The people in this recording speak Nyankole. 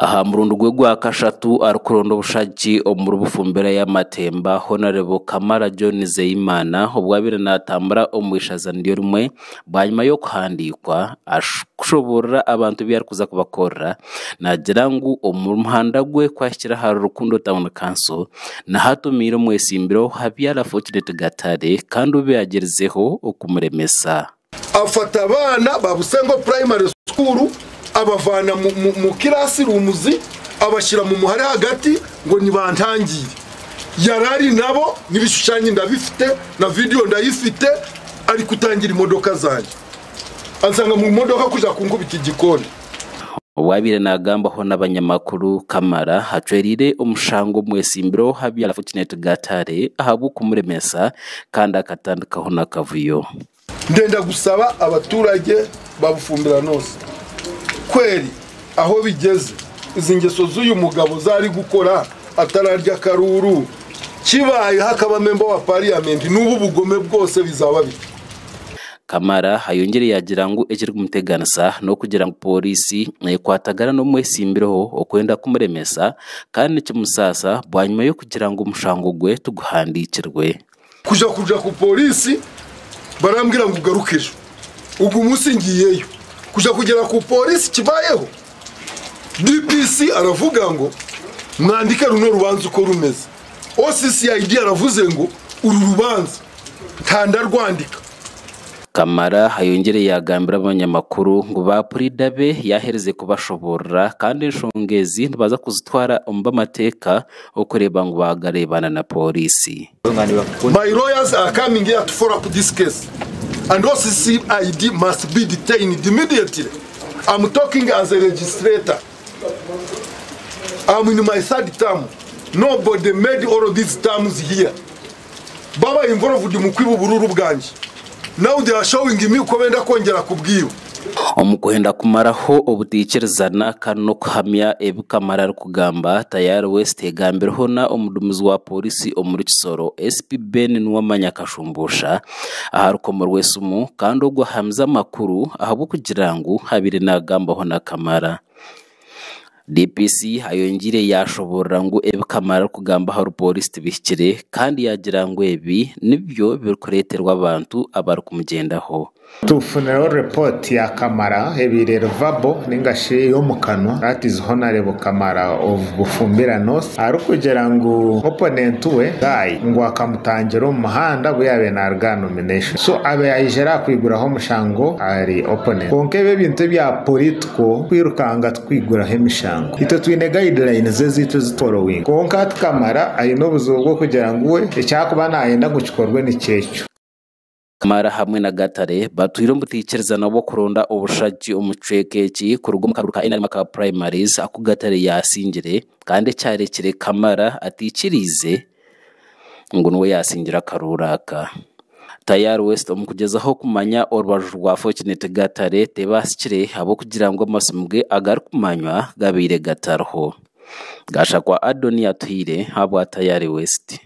Aha murundi gwe gwa kashatu arikuronda obushagiki omuri Bufumbira y'amatemba, Honarebo Kamara John Nizeyimana obu abaire natambura omu ishaza niryo rimwe bwanyima y'okuhandiikwa kushoboorora abantu ebi arikuza kubakorera, naagira ngu omu muhanda gwe ku ahikire ahari Rukundo Town Council niho atumiire omwetsimbiro Habyara Fortunate Gatare kandi obu yaagyerizeho okumuremesa. Afata abaana ba Busengo Primary School abavaana mu class rooms abashyira mu muhare hagati ngo nibantangire. Yari ari nabo n'ibishushanyo ndabifite na video ndayifite ari kutangira imodoka zanjye. Ansanga mu modoka kuja kunkubita igikonde. Obu abaire naagambaho n'abanyamakuru, Kamara acwereire omushango omwetsimbiro Habyara Fortunate Gatare ahabw'okumuremesa kandi akatandikaho n'akavuyo. Ndenda gusaba abaturage ba Bufumbira North kweri aho bigeze izi ngeso z'uyu mugabo zari gukora atararya akaruru kibaye hakaba member wa parliament n'ubu bugome bwose bizaba bite. Kamara ayongyire yaagira ngu ekirikumuteganisa n'okugira ngu pooriisi ekwatagana n'omwetsimbireho okwenda kumuremesa kandi nikimusaasa bwanyima y'okugira ngu omushango gwe tiguhandiikirwe. Kuja kuja ku polisi barambwira ngu garuka ejo ugu munsi ngiyeyo kuja kugera ku polisi kibayeho DPC aravuga ngo mwandike runo rubanza uko rumeze OCCID aravuze ngo uru rubanza ntandarwandika. Kamara ayongyire yaagambira abanyamakuru ngu ba puriida be yaaheerize kubashoboorora kandi enshonga ezi nibaza kuzitwara omu b'amateeka okureeba ngu baagareebana na pooriisi. My lawyers are coming here to follow up this case and OCCID must be detained immediately. I'm talking as a legislator. I'm in my third term. Nobody made all these terms here. Baba involved mu kwiba ubururu bwanjye. Now they are showing me uko benda kwongera kubwiba. Omu kwenda kumaraho obutaikirizana kandi n'okuhamya ebi Kamara arikugamba, Tayari West egambireho na omuduumizi wa pooriisi omuri Kisoro, SP Ben Nuwamanya Kashumbusha aha rukomo rw'esimu kandi ogwo ahamize amakuru ahabw'okugira ngu abaire naagambaho na Kamara. DPC ayongiire yaashoboorora ngu ebi Kamara arikugamba ahari pooriisi tibihikire kandi yaagira ngu ebi nibyo birikureeterwa abantu abarikumugyendaho. Tufunireho report ya Kamara ebaire eri verbal ninga shi ey'omukanwa, that is Honarebo Kamara of Bufumbira North arikugira ngu opponent we Guy ngu akamutangira omu muhanda obu yaabaire naaruga aha nomination so abe yaijire aha kwiguraho omushango ahari opponent. Kwonka ebi ebintu ebya political kwirukanga tikwiguraho emishango. Itwe twine guidelines ezaitu ezi tuforowinga kwonka hati Kamara aine obuzibu bw'okugira ngu we eki arikuba naayenda ngu kikorwe nikyo ekyo. Kamara hamwe na Gatare batwire omu butaikirizana bw'okuronda obushagiki omu kicweka eki kuruga omu karuuru ka NRM aka primaries aku Gatare yaasingire kandi ekyarekire Kamara ataikiriize ngu niwe yaasingire akaruuru aka. Tayari West omu kugyezaho kumanya orubaju rwa Fortunate Gatare tebaasikire ahabw'okugira ngu amasimu ge agarikumanywa gabaire gatariho. Gashakwa Adoni Atuhaire ahabwa Tayari West.